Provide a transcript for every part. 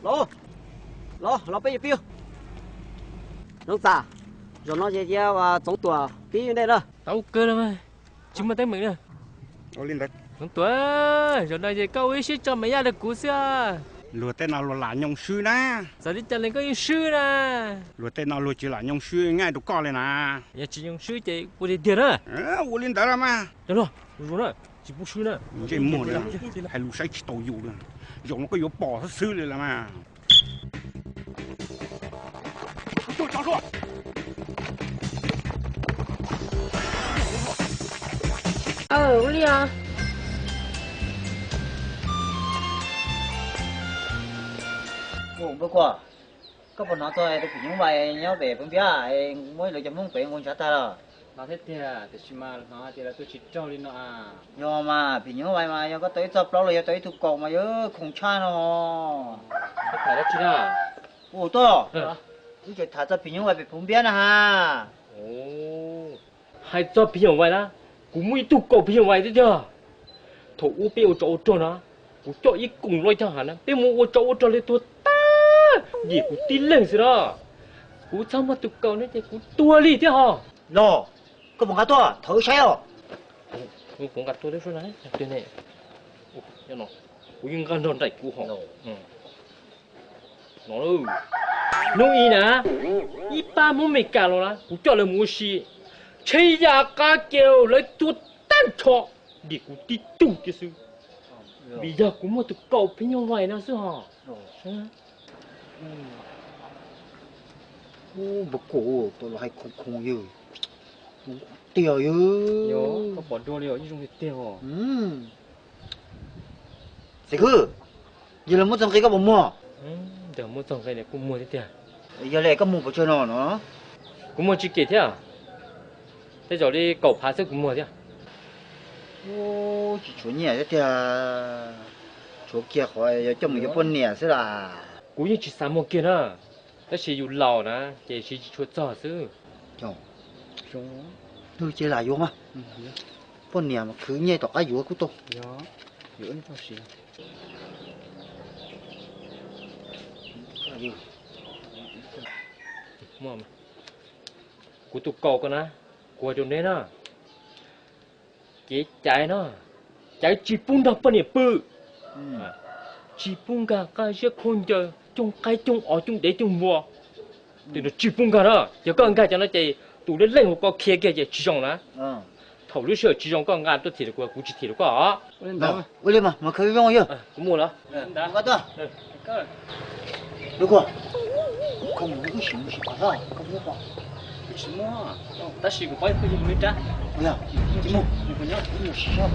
Los, los, los peb yuav pib. Noov Txam, zaum no ces cia Txoov Tuam pib ntej na. Tau kawg los mas, tsis muaj teeb meem na. Txoov Tuam, zaum no ces koj ua ib siab tso me yaj rau kuv xwb. Luag tej no luag lam nyoog swb na. Txawm li cas los koj yeej swb na. Luag tej no luag tsis lam nyoog swb, nqaij rau koj li na. Yog tsis nyoog swb ces ua tiag tiag na. Ua li ntawd los mas. Cov no, zus na, tsis pub swb na. Ntsej muag, hais lus saib tsis taus yus li. Zaum no koj yuav pom xwb xwb li los mas. Ua li os. Npawg Kuam, koj puas hnov txog tus phim nyuj vais nyob pem Phoo Npiab, muab lawv cov Hmoob pem nqus ntshav tag los? Hnov thiab tiag, tiam sis mas hnov hais tias lawv tuaj tsis raug li no a. Yog mas, phim nyuj vais mas yog koj tau ib txoj plaub los yog tau ib tug kaus mas yuav khoom tshaj no. Koj tham dab tsi na? Ua tuaj, wb tseem tham txog phim nyuj vais pem Phoo Npiab na ha. Hais txog phim nyuj vais na, kuv muaj ib tug kaus phim nyuj vais thiab tiag. Thaum ub peb ua tsov ua rog na, kuv coj ib koom loj coj hav na, peb mus ua tsov ua rog li tuag tag, dim kuv tib leeg xwb na. Kuv txhob muaj tus kaus no ces kuv tuag li thiab ho. Los, koj puas nqa tuaj thov wb saib os? Kuv nqa tuaj, kuv yeej nqa nrog nraim kuv ho. Hnub ib na, ib pab Hmoob Meskas los na, kuv coj lawv mus ua si, tshee yam qab ke lawv tuag tag nrho, dim kuv tib tug kiag xwb. Vim yog kuv muaj tus kaus phim nyuj vais no xwb ho. Npawg Kuam, tau los hais khoom khoom yog tiag yog. Koj pom dua li os, yeej zoo tiag tiag os. Xeem Khwb, yog lawv muab txoj nqi koj puas muag? Yog muab txoj nqi kuj muag thiab tiag. Yog li koj muag pes tsawg no no? Kuv muag tsis kem thiab, tej zaum li kaum phav xwb kuv muag thiab. Tsis tshuav nyiaj thiab tiag, tshuav kiag qhov yuav coj mus yuav poj niam xwb las. Kuv yeej tsis xav muag kiag na, tab sis yus laus na ces siv tsis tshua txog xwb. Nws ces lam yuav mas, poj niam mas khwv nyiaj tom qab yuav kuj tau. Kuv tus kaus ko na, kuv hais rau neb na, kev caiv no, caiv tsis pub nrog poj niam pw, tsis pub nkag qab ziab khaub ncaws, cooj qaib cooj os cooj dev cooj npua, tej no tsis pub nkag na. Yog koj nkag cov no ces tus dab leeg hauv ko khiav kiag ces tsis zoo na. Thaum lub sij hawm tsis zoo koj nqa tuaj thim rau kuv, kuv tsis thim rau koj os. Ua li mas, mas khwv zoo yog. Kuv mus lawm. Lub kuj, koj mus wb sim mus sim pom sab koj muab pom. Kuv tsis muaj, tab sis kuv paub ib tug yog mus li rab. Ua yog, mus nyob mus sim sab.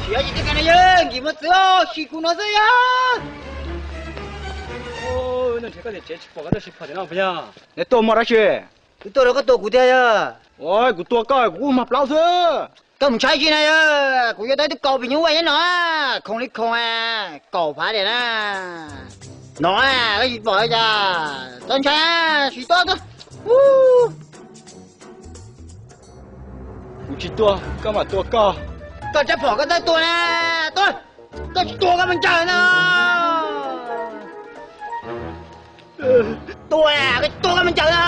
Siav tsis teb ka na yog nkim mos txwv sim kuv no xwb yog. Nws tuaj muaj dab tsi? Kuv tuaj rau koj tua kuv tiag yog. Kuv tua koj kuv kuj mag plaub xwb. Koj mus ntshai tsi na yog, kuv yuav tau ib tug kaus phim nyuj vais nyob no, khoom li khoom kaum phav tiag na. No koj tsis pom cas, txhob ntshai, sim tuaj tuaj. Kuv tsis tua, koj mam tua koj. Koj tsis pom koj txawj tua na, tuaj. Koj tsis tua koj mas ncaws na. Tua, koj tsis tua koj mas ncaws na.